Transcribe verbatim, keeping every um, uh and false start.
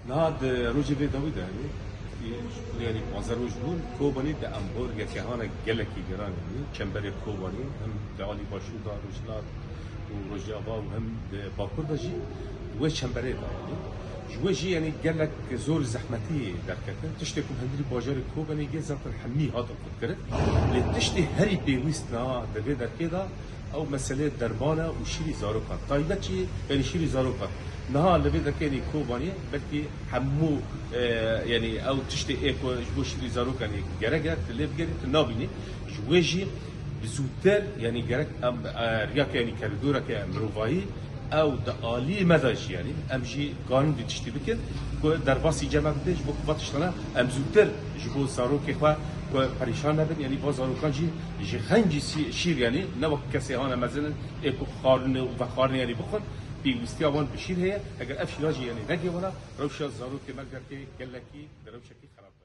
Niha di rojê vê dawî de, yanî, yanî panzdeh roj bûn, Kobanî di amborgeke hane gelekî giran, yanî çemberê Kobanî, hem di alî başûr de, rojhilat û rojava û hem di bakur de jî wê çemberê de, yanî ji wê jî, yanî gelek zor zehmetî derketin. Tiştê ku bi hundirî bajarê Kobanî gê zaten hemî hatin qutkirin. Lê tiştê herî pêwîst niha di vê derkê de ew meseleyê derman e û şîrî zarokan. Taybet jî, yanî şîrî zarokan. Niha li vê derkê, yanî Kobaniyê, belkî hemû, e, yanî ew tiştê ê ku ji bo şîrî zarokan, yanî gerek e, tu lê bigerî, tu nabînî. Ji wê jî bi zûtir, yanî gerek em, e, riyake, yanî koridoreke mirovayî, ew di alî me de jî, yanî em jî karin vî tiştî bikin, ku derbasî cem me bike, ji bo ku va tiştana em zûtir ji bo zarokê xwe ku perîşan nebin, yanî va zarokan jî ji xencî sî-, şîr, yanî ne wek kesê hane mezin in, ê ku xwarin û vexwarin, yanî bixwin, pêwîstiya wan bi şîr heye. Eger ev şîra jî, yanî negê wana, rewşa zarokê me derkê gelekî di rewşekî xerab de.